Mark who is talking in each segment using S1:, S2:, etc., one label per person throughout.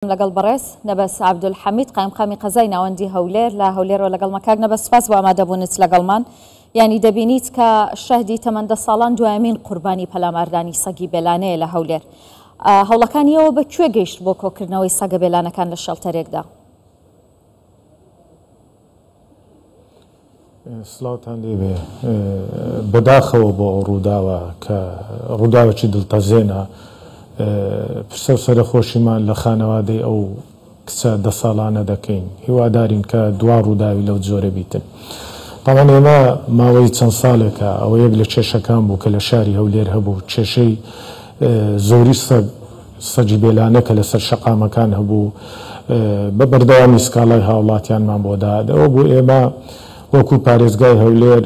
S1: لەگەڵ بەڕێز نەبەز عەبدولحەمید قایمقامی قەزای ناوەندی هەولێر لە هەولێرەوە لەگەڵمە. کاک نەبەز سوپاس بۆ ئامادەبوونت لەگەڵمان. یانی دەبینیت کە شەهدی تەمەن 10 ساڵان دوایەمین قوربانی پەلاماردانی سەگی بێلانەیە لە هەولێر. هەوڵەکانی ئێوە بە کوێ گەیشت بۆ کۆکردنەوەی سەگە بێلانەکان لە شێڵتەرێکدا؟
S2: سڵاوتان لێبێ. بەداخەوە بۆ ئەو ڕووداوە کە ڕووداوێکی دڵتەزێنە. پرسە و سەرەخۆشیمان لە خانەوادەی ئەو کچە 10 ساڵانە دەکەین. هیوادارین کە دوا ڕووداوی لەو جۆرە بیتن. تاوان ئێمە ماوەی چەند ساڵێکە ئەوە یەک لە کێشەکان بوو کە لە شاری هەولێر هەبوو، کێشەی زۆری سەگی بێلانە کە لەسەر شەقامەکان هەبوو، بە بەردەوامی سکاڵای هاوڵاتیانمان بۆ داهات. ئەوە بوو ئێمە وەکو پارێزگای هەولێر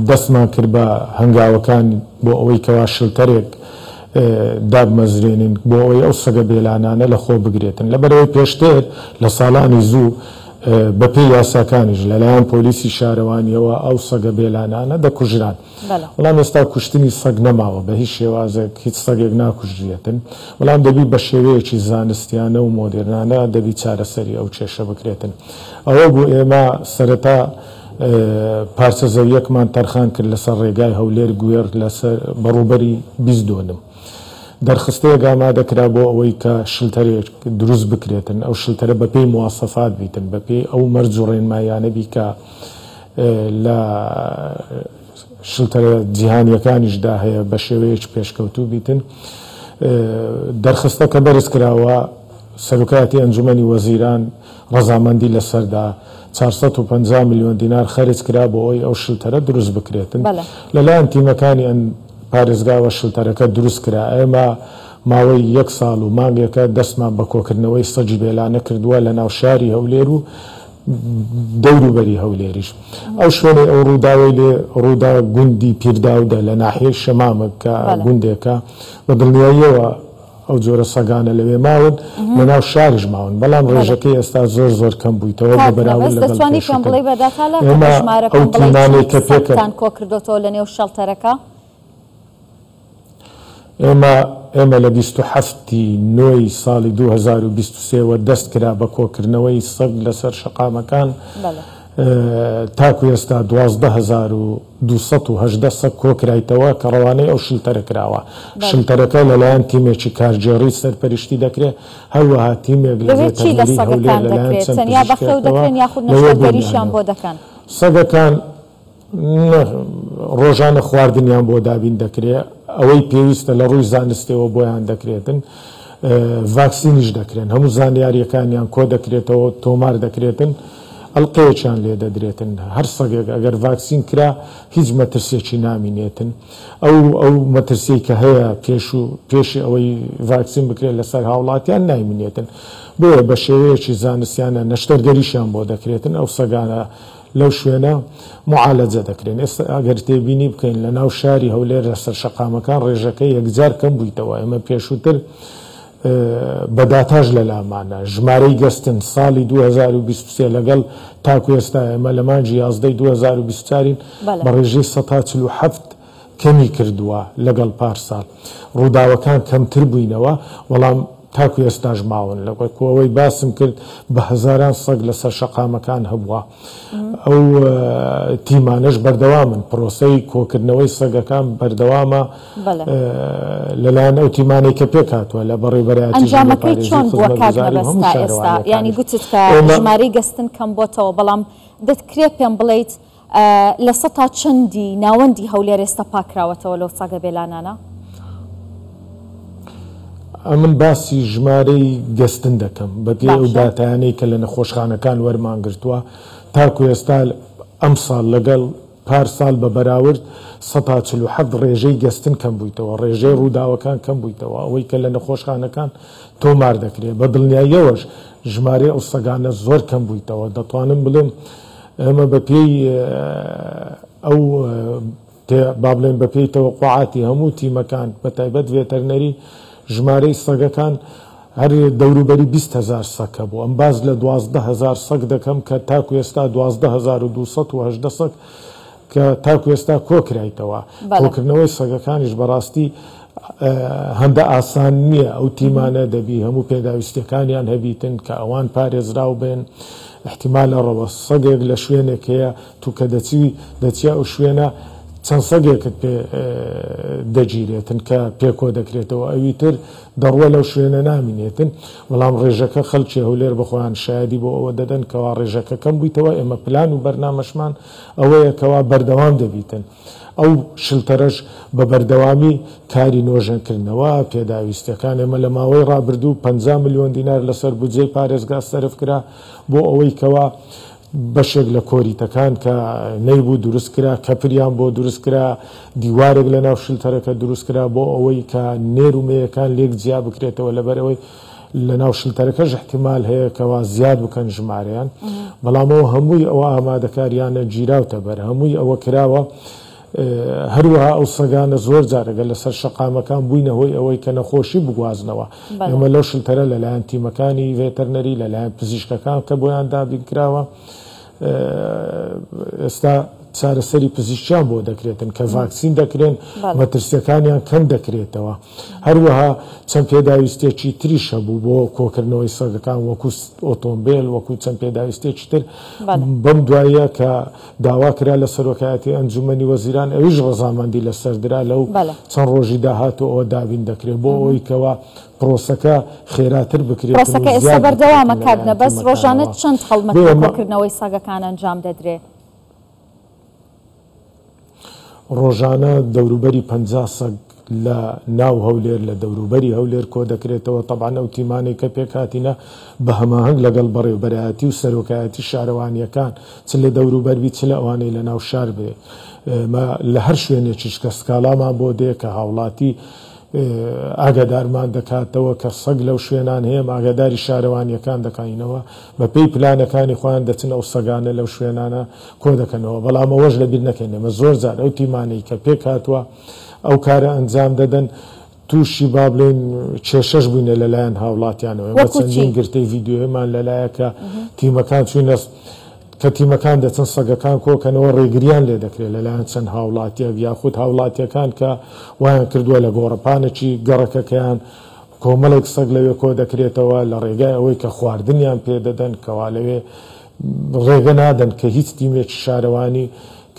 S2: دەستمان کرد بە هەنگاوەکان بۆ ئەوەی کەوا شلتەرێک دابمەزرێنین بۆ ئەوەی ئەو سەگە بێلانانە لە خۆ بگرێتن. لەبەرەوەی پێشتر لە ساڵانی زوو بەپێی یاساکانیش لەلایەن پۆلیسی شارەوانیەوە ئەو سەگە بێلانانە دەکوژران. بەڵام ئێستا کوشتنی سەگ نەماوە، بە هیچ شێوازێک هیچ سەگێک ناکوژرێتن، بەڵام دەبی بە شێوەیەکی زانستیانە و مۆدێرنانە دەبی چارەسەری ئەو کێشە بکرێتن. ئەوە بوو ئێمە سەرەتا پارچە زەویەکمان تەرخان کرد لەسەر ڕێگای هەولێر گوێڕ لەسەر بەڕووبەری 20 دۆنم. دەرخستەیەک ئامادە کرا بۆ ئەوەی کە شلتەرێک دروست بکرێتن، ئەو شلتەرە بەپێی مواسەفات بیتن، بەپێی ئەو مەرج و ڕێنماییانە بی کە لە شلتەرە جیهانیەکانیشدا هەیە بە شێوەیەکی پێشکەوتوو بیتن. دەرخستەکە بەرز کراوە، سەرۆکایەتی ئەنجومەنی وەزیران ڕەزامەندی لەسەردا 450 ملیۆن دینار خەرج کرا بۆ ئەوەی ئەو شلتەرە دروست بکرێتن. لەلایەن تیمەکانی پارێزگاوە شلتەرەکە دروست کرا. ئێمە ماوەی 1 ساڵ و مانگێکە دەستمان بە کۆکردنەوەی سەگی بێلانە کردووە لە ناو شاری هەولێر و دەوروبەری هەولێریش. ئەو شوێنەی ئەو ڕووداوەی لێ ڕوودا گوندی پیرداودە لە ناحیەی شەمامک کە گوندێکە، بە دڵنیاییەوە ئەو جۆرە سەگانە لەوێ ماون، لەناو شاریش ماون، بەڵام ڕێژەکەی ئێستا زۆر زۆر کەم بوویتەوە بە بەراورد لەگەڵ پێشووتر. ئێمە ئەو تیمانەی کە پێکە
S1: کۆکردۆتەوە لەنێو شەڵتەرەکە؟
S2: ئێمە لە 27 ی 9ی ساڵی 2023وە دەست کرا بە کۆکردنەوەی سەگ لەسەر شەقامەکان، تاکو ئێستا 12218 سەگ کۆکرایتەوە کە ڕەوانەی ئەو شلتەرە کراوە. شلتەرەکە لەلایەن تیمێکی کارگێڕی سەرپەرشتی دەکرێت، هەروەها تیمێک لە ڤێتەرنەری هەولێر لەلایەن چەند پزیشکێکەوە لەوێ بوونیانە. سەگەکان ڕۆژانە خواردنیان بۆ دابین دەکرێت، ئەوەی پێویستە لە ڕووی زانستیەوە بۆیان دەکرێتن، ڤاکسینیش دەکرێن، هەموو زانیاریەکانیان کۆ دەکرێتەوە، تۆمار دەکرێتن، ئەڵقەیەکیان لێ دەدرێتن. هەر سەگێک ئەگەر ڤاکسین کرا هیچ مەترسیەکی نامینێتن. ئەو مەترسیەی کە هەیە پێشی ئەوەی ڤاکسین بکرێت لەسەر هاوڵاتیان نایمینێتن. بۆیە بە شێوەیەکی زانستیانە نەشتەرگەریشیان بۆ دەکرێتن، ئەو سەگانە لەو شوێنە معالەجە دەکرێن. ئێستا ئەگەر تێبینی بکەین لە ناو شاری هەولێر لەسەر شەقامەکان ڕێژەکە یەکجار کەم بوویتەوە. ئێمە پێشووتر بە داتاش لەلامانە ژمارەی گەستن ساڵی 2023 لەگەڵ تاکو ئێستا ئێمە لە مانگی 11 2024 بە ڕێژەی 47% کەمی کردووە لەگەڵ پارساڵ. ڕووداوەکان کەمتر بووینەوە، بەڵام تاکو ئێستاش ماون. لەوەکو ئەوەی باسم کرد بە هەزاران سەگ لەسەر شەقامەکان هەبووە. ئەو تیمانەش بەردەوامن، پرۆسەی کۆکردنەوەی سەگەکان بەردەوامە لەلایەن ئەو تیمانەی کە پێک هاتووە لە بەڕێوەبەرایەتی
S1: ئەنجامەکەی چۆن بووە کاک نەبەز تا ئێستا؟ یانی گوتت کە ژمارەی گەستن کەم بۆتەوە، بەڵام دەکرێت پێم بڵێیت لە سەتا چەندی ناوەندی هەولێر ئێستا پاکراوەتەوە لەو سەگە بێلانانە؟
S2: ئەمن باسی ژمارەی گەستن دەکەم بەپێی ئەو داتایانەی کە لە نەخۆشخانەکان وەرمان گرتووە تاکو ئێستا ئەمساڵ لەگەڵ پار ساڵ بە بەراورد 47% ڕێژەی گەستن کەم بوویتەوە، ڕێژەی ڕووداوەکان کەم بوویتەوە، ئەوەی کە لە نەخۆشخانەکان تۆمار دەکرێت. بە دڵنیاییەوەش ژمارەی ئەو سەگانە زۆر کەم بوویتەوە. دەتوانم بڵێم ئێمە بەپێی ئەو با بڵێن بەپێی تەوەقوعاتی هەموو تیمەکان بە تایبەت ڤێتەرنەری ژمارەی سەگەکان هەر دەوروبەری 20,000 سەگ هەبوو. ئەم باز لە 12,000 سەگ دەکەم کە تاکو ئێستا 12,218 سەگ کە تاکو ئێستا کۆکرایتەوە. کۆکردنەوەی سەگەکانیش بەڕاستی هەندە ئاسان نییە، ئەو تیمانە دەبی هەموو پێداویستیەکانیان هەبیتن کە ئەوان پارێزراو بن. ئیحتیمالە ڕەوە سەگێک لە شوێنێک هەیە تو کە دەچی دەچیە ئەو شوێنە چەند سەگێکت پێ دەگیرێتن کە پێ کۆ دەکرێتەوە، ئەوی تر دەڕوە لەو شوێنە نامینێتن. بەڵام ڕێژەکە خەڵکی هەولێر بەخۆیان شایەدی بۆ ئەوە دەدەن کەوا ڕێژەکە کەم بوویتەوە. ئێمە پلان و بەرنامەشمان ئەوەیە کەوا بەردەوام دەبیتن. ئەو شلتەرەش بە بەردەوامی کاری نۆژەنکردنەوە، پێداویستیەکان، ئێمە لە ماوەی ڕابردوو 50 ملیۆن دینار لەسەر بودجەی پارێزگا سەرف کرا بۆ ئەوەی کەوا بەشێک لە کۆریتەکان کە نەیبوو دروست کرا، کەپریان بۆ دروست کرا، دیوارێک لە ناو شلتەرەکە دروست کرا بۆ ئەوەی کە نێر و مێیەکان لێک جیا بکرێتەوە، لەبەرئەوەی لە ناو شلتەرەکەش احتیمال هەیە کەوا زیاد بکەن ژمارەیان. بەڵام ئەوە هەمووی ئەوە ئامادەکاریانە گیراوتە بەر، هەمووی ئەوە کراوە. هەروەها ئەو سەگانە زۆر جار ئەگەر لەسەر شەقامەکان بووینە هۆی ئەوەی کە نەخۆشی بگوازنەوە، ئێمە لەو شلتەرە لەلایەن تیمەکانی ڤێتەرنەری، لەلایەن پزیشکەکان کە بۆیان دابین کراوە، ئێستا چارەسەری پزیشکیان بۆ دەکرێتن کە ڤاکسین دەکرێن، مەترسیەکانیان کەم دەکرێتەوە. هەروەها چەند پێداویستێکی تریش هەبوو بۆ کۆکردنەوەی سەگەکان، وەکو ئۆتۆمبێل، وەکو چەند پێداویستێکی تر. بەم دواییە کە داوا کرا لە سەرۆکایەتی ئەنجومەنی وەزیران، ئەویش ڕەزامەندی لەسەر درا، لەو چەند ڕۆژی داهاتوو ئەوە دابین دەکرێت بۆ ئەوەی کەوا پرۆسەکە خێراتر بکرێت.
S1: پرۆسەکە ئێستا بەردەوامە کاک نەبەز، ڕۆژانە چەند هەڵمەت بۆ کۆکردنەوەی سەگەکان ئەنجام دەدرێ؟
S2: ڕۆژانە دەوروبەری 50 سەگ لە ناو هەولێر، لە دەوروبەری هەولێر کۆ دەکرێتەوە. تەبعەن ئەو تیمانەی کە پێکهاتینە بە هەماهەنگ لەگەڵ بەڕێوبەرایەتی و سەرۆکایەتی شارەوانییەکان، چ لە دەوروبەر بی چ لە ئەوانەی لە ناو شار بێ، ئێمە لە هەر شوێنێکیش کە سکاڵامان بۆ دێ کە هاوڵاتی ئاگادارمان دەکاتەوە کە سەگ لەو شوێنان هەیە، ئێمە ئاگاداری شارەوانییەکان دەکەینەوە، بەپێی پلانەکانی خۆیان دەچن ئەو سەگانە لەو شوێنانە کۆدەکەنەوە. بەڵام ئەوەش لەبیر نەکەین ئێمە زۆر جار ئەو تیمانەی کە پێکهاتووە ئەو کارە ئەنجام دەدەن تووشی با بڵێین کێشەش بووینە لەلایەن هاوڵاتیانەوە. ئێمە چەندین گرتەی ڤیدیۆیمان لەلایە کە تیمەکان چووینە کە تیمەکان دەچن سەگەکان کۆکەنەوە ڕێگریان لێ دەکرێت لەلایەن چەند هاوڵاتیەک یاخود هاوڵاتیەکان کە وایان کردووە لە گۆڕەپانێکی گەڕەکەکەیان کۆمەڵێک سەگ لەوێ کۆ دەکرێتەوە لە ڕێگای ئەوەی کە خواردنیان پێ دەدەن کەوا لەوێ ڕێگە نادەن کە هیچ تیمێکی شارەوانی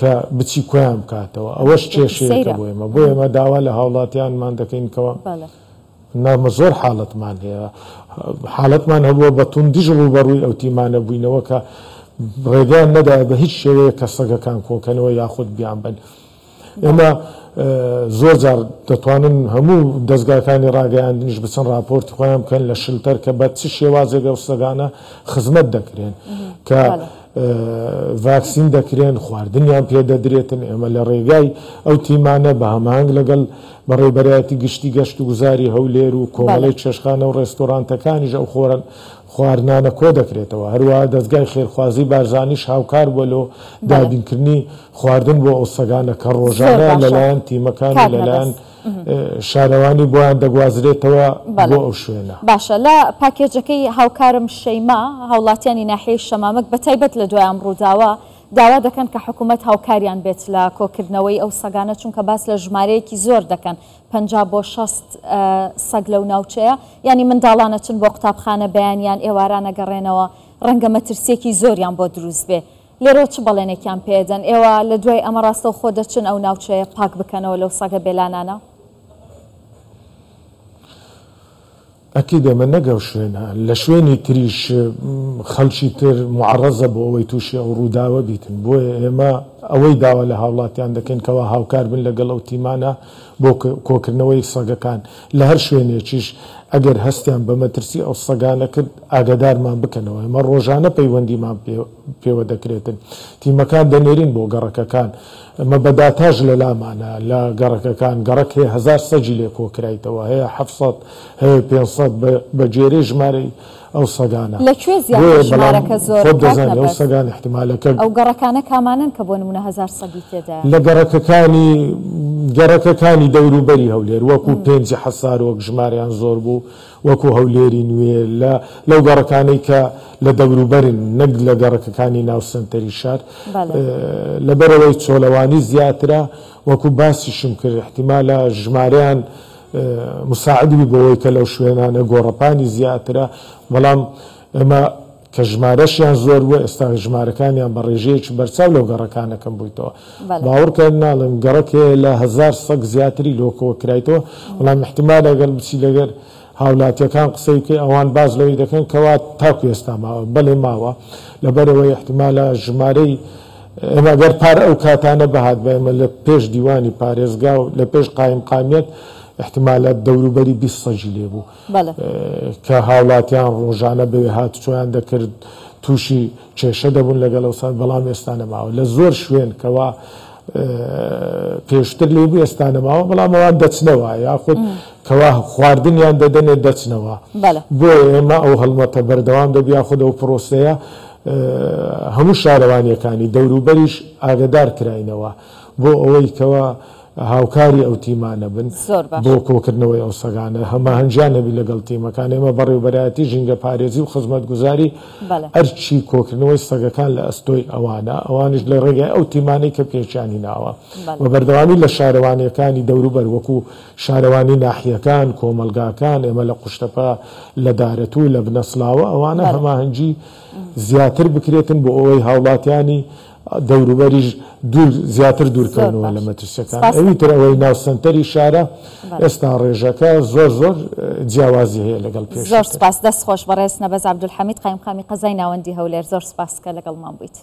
S2: کە بچی کۆیان بکاتەوە. ئەوەش کێشەیەکە بۆ ئێمە. بۆ ئێمە داوا لە هاوڵاتیانمان دەکەین کەوا نامە زۆر حاڵەتمان هەیە، حاڵەتمان هەبووە بە توندیش ڕووبەڕووی ئەو تیمانە بووینەوە کە ڕێگەیان نەدایە بە هیچ شێوەیەک کە سەگەکان کۆکەنەوە یاخود بیانبەن. ئێمە زۆر جار دەتوانن هەموو دەزگاکانی ڕاگەیاندنیش بچن ڕاپۆرتی خۆیان بکەن لە شلتەر کە بە چ شێوازێک ئەو سەگانە خزمەت دەکرێن، کە ڤاکسین دەکرێن، خواردنیان پێ دەدرێتن. ئێمە لە ڕێگای ئەو تیمانە بە هەماهەنگ لەگەڵ بەڕێوبەرایەتی گشتی گەشت و گوزاری هەولێر و کۆمەڵەی چێشتخانە و ڕێستۆرانتەکانیش ئەو خواردنانە کۆ دەکرێتەوە. هەروەها دەزگای خێرخوازی بارزانیش هاوکار بووە لۆ دابینکردنی خواردن بۆ ئەو سەگانە کە ڕۆژانە لەلایەن تیمەکان و لەلایەن شارەوانی بۆیان دەگوازرێتەوە بۆ ئەو شوێنە.
S1: باشە لە پاکێجەکەی هاوکارم شەیما، هاوڵاتیانی ناحیەی شەمامک بە تایبەت لە دوای ئەم ڕووداوە داوا دەکەن کە حکومەت هاوکاریان بێت لە کۆکردنەوەی ئەو سەگانە، چونکە باس لە ژمارەیەکی زۆر دەکەن 50 بۆ 60 سەگ لەو ناوچەیە، یانی منداڵان ئەچن بۆ قوتابخانە بەیانیان ئێواران ئەگەڕێنەوە، ڕەنگە مەترسیەکی زۆریان بۆ دروست بێ. لێرەوە چ بەڵێنێکیان پێدەن؟ ئێوە لە دوای ئەمە ڕاستەوخۆ دەچن ئەو ناوچەیە پاک بکەنەوە لەو سەگە بێلانانە؟
S2: ئەکید ئێمە نەک ئەو شوێنە، لە شوێنی تریش خەڵکی تر موعەڕەزە بۆ ئەوەی تووشی ئەو ڕووداوە بیتن، بۆیە ئێمە ئەوەی داوا لە هاوڵاتیان دەکەین کەوا هاوکار بن لەگەڵ ئەو تیمانە بۆ کۆکردنەوەی سەگەکان، لە هەر شوێنێکیش ئەگەر هەستیان بە مەترسی ئەو سەگانە کرد ئاگادارمان بکەنەوە، ئێمە ڕۆژانە پەیوەندیمان پێوە دەکرێتن، تیمەکان دەنێرین بۆ گەڕەکەکان، ئەمە بە داتاش لەلامانە لە گەڕەکەکان، گەڕەک هەیە 1000 سەگی لێ کۆکرایتەوە، هەیە 700، هەیە 500، بە گوێرەی ژمارەی ئەو سەگانە.
S1: لە کوێ زیاتر
S2: بۆیە بەڵام
S1: ژمارەکە زۆرە
S2: خۆت
S1: کاک
S2: دەزانی ئەو
S1: نەبەز؟
S2: سەگان ئیحتیمالەکە.
S1: ئەو گەڕەکانە کامانەن کە بۆ نموونە 1000 سەگی تێدایە؟
S2: لە گەڕەکەکانی گەڕەکەکانی دەوروبەری هەولێر وەکوو پێنجی حەسارۆک ژمارەیان زۆر بوو، وەکو هەولێری نوێ لە لەو گەڕەکانەی کە لە دەوروبەرن نەک لە گەڕەکەکانی ناو سەنتەری شار لەبەرئەوەی چۆلەوانی زیاترە وەکو باسیشم کرد ئیحتیمالە ژمارەیان مساعد بی بۆ ئەوەی کە لەو شوێنانە گۆڕەپانی زیاترە، بەڵام ئێمە کە ژمارەشیان زۆر بووە ئێستا ژمارەکانیان بە ڕێژەیەکی بەرچاو لەو گەڕەکانە کەم بوویتەوە. باوەڕکە ناڵێم گەڕەک هەیە لە 1000 سەگ زیاتری لۆکەوە کرایتەوە، بەڵام احتیمال ئەگەر بچی لەگەر هاوڵاتیەکان قسەی بکەی ئەوان باس لەوەی دەکەن کەوا تاکو ئێستا ماوە. بەڵێ ماوە، لەبەرەوەی احتیمالە ژمارەی ئێمە ئەگەر پار ئەو کاتانە بەهات بە ئێمە لە پێش دیوانی پارێزگا و لە پێش قایمقامیەت احتیمالە دەوروبەری 20 سەگی لێ بوو کە هاوڵاتیان ڕۆژانە بەوێ هاتوچۆیان دەکرد، تووشی کێشە دەبوون لەگەڵ ئەو سەگ، بەڵام ئێستا نەماوە. لە زۆر شوێن کەوا پێشتر لێ بوو ئێستا نەماوە، بەڵام ئەوان دەچنەوە یاخود کەوا خواردنیان دەدەنێ دەچنەوە. بۆیە ئێمە ئەو هەڵمەتە بەردەوام دەبی، یاخود ئەو پرۆسەیە هەموو شارەوانیەکانی دەوروبەریش ئاگدار کراینەوە بۆ ئەوەی کەوا هاوکاری ئەو تیمانە بن بۆ کۆکردنەوەی ئەو سەگانە، هەماهەنگیان هەبی لەگەڵ تیمەکان. ئێمە بەڕێوبەرایەتی ژینگە پارێزی و خزمەتگوزاری ئەرچی کۆکردنەوەی سەگەکان لە ئەستۆی ئەوانە، ئەوانیش لە ڕێگای ئەو تیمانەی کە پێکیانی ناوە و بەردەوامی لە شارەوانیەکانی دەوروبەر وەکو شارەوانی ناحیەکان، کۆمەلگاکان، ئێمە لە قوشتەپە، لە دارەتوو، لە بنەسلاوە ئەوانە هەماهەنگی زیاتر بکرێتن بۆ ئەوەی هاوڵاتیانی دەوروبەریش دوور زیاتر دوورکەونەوە لە مەترسیەکان. ئەوی تر ئەوەی ناو سەنتەری شارە ئێستا ڕێژەکە زۆر زۆر جیاوازی هەیە لەگەڵ پێشتر.
S1: زۆر سپاس، دەست خۆش بەڕێز نەبەز عەبدولحەمید قایمقامی قەزای ناوەندی هەولێر، زۆر سپاس کە لەگەڵمان بوویت.